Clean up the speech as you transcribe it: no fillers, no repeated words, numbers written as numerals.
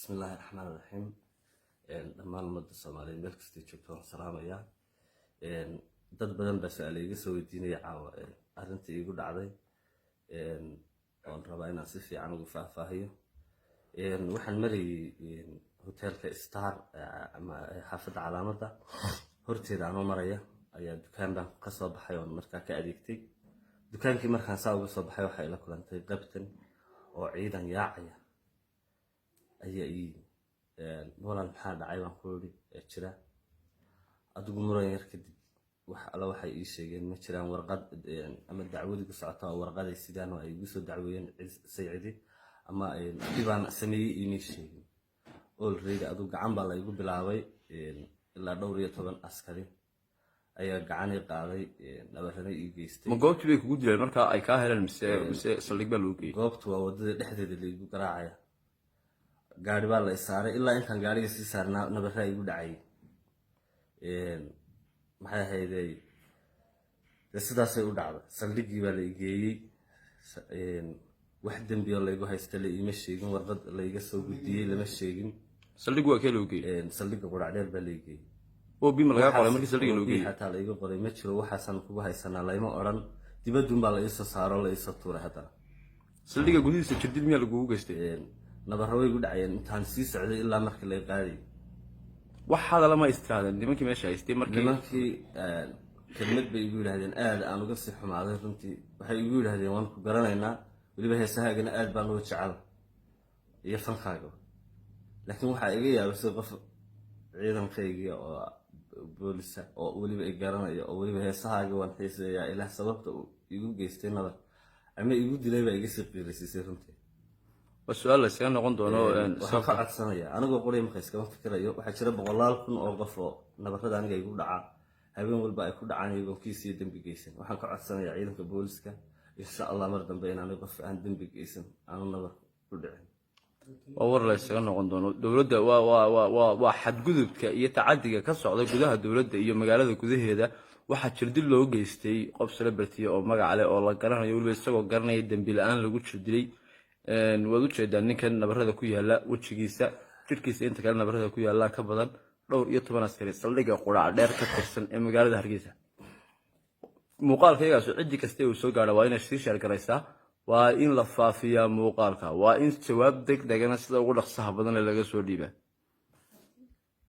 Bismi illaahi raxmaan raxiim. Dhammaan ummadda Soomaaliyeed meel kastay joogto waan salaamayaa. Dad badan baa su-aala iga soo weydiinaya caawa arrinta iigu dhacday, oon rabaa inaan si fiican ugu faahfaahiyo. Waxaan marayay hoteelka Star ama xaafadda Calaamadda horteeda anoo maraya ayaa dukaan baan ka soo baxay oon markaa ka adeegtay dukaankii. Markaan saa uga soo baxay, waxaa ila kulantay qabtan oo ciidan yaacaya ayaa ii yimi. "Walaal, maxaa dhacay?" baan ku yidhi. Jira adigu muran yar kadib, wax alla waxay ii sheegeen ma jiraan. Warqad ama dacwadii ku socota oo warqaday sidaan oo ay igu soo dacweeyeen saycidi ama dhibaan sameeyey iimay sheegin. Already adigu gacan baa la igu bilaabay. Ilaa dhowr iyo toban askari ayaa gacanay qaaday, nabarana ii geystay. Ma goobtii bay kugu dileen markaa ay kaa heleen, mise saldhig baa lagu geeyey? Goobtu waa waddada dhexdeeda laigu garaacaya. Gaari baa la isaaray. Ilaa intaan gaariga sii saarnaa nabaraa igu dhacayay. Maxay ahaydey, dee sidaasay u dhacday. Saldhiggii baa la igeeyey. Wax dembioo laygu haysta la iima sheegin, warqad layga soo gudbiyey lama sheegin. Saldhig waa kee lagu geeyey? Saldhigga Quracdheer baa la igeeyey. OB ma lagaa qoray markii saldhigga lagu geeyey? Xataa la iga qoray ma jiro. "Waxaasaan kugu haysanaa" layma odhan. Dibadun baa la iisoo saaro, la iisoo tuuray haddana. Saldhigga gudihiisa jirdil miyaa lagugu geystay? Nabarro way igu dhacayeen intaan sii socday ilaa markii lay qaadayay. Wax hadala ma istiraadeen nimankii meesha haystay markii? Nimankii kelmad bay igu yidhahdeen aad aan uga sii xumaaday runtii. Waxay igu yidhahdeen, "Waan ku garanaynaa, weliba heesahaagana aad baan uga jecel iyo fankaagaba." Laakiin waxaa iga yaabisay qof ciidankaygii oo boolisa oo weliba i garanaya oo weliba heesahaaga waan xiiseeyaa ilaah sababta uu igu geystay nabar ama igu dilay baa iga sii qiirisiisay runtii. Waa su-aal la iskaga noqon doono. Waxaan ka codsanaya, anigoo qoriya marka iskama fikirayo, waxaa jira boqolaal kun oo qof oo nabarada aniga igu dhacaa habeen walba ay ku dhacaan iyagoon kiis iyo dembi geysan. Waxaan ka codsanayaa ciidanka booliska, insha Allah, mar dambe inaanay qof aan dembi geysan aanu nabar ku dhicin. Waa war la iskaga noqon doono. Dowladda waa xadgudubka iyo tacadiga ka socda gudaha dowladda iyo magaalada gudaheeda. Waxaa jirdil loo geystay qof celebrity oo magac leh oo la garanayo, weliba isagoo garanaya dembi la-aan lagu jirdilay. Waad ujeedaa ninkan nabarada ku yaala wejigiisa, jirkiisa inta kale nabarada ku yaala ka badan dhowr iyo toban askari, saldhigga Quraac Dheer ka tirsan ee magaalada Hargeysa. Muuqaalka iyagaasu ciddi kasta uu soo gaadha waa inay sii share garaysaa, waa in la faafiyaa muuqaalka, waa in jawaab deg degana sida ugu dhaqsaha badan ee laga soo dhiibaa.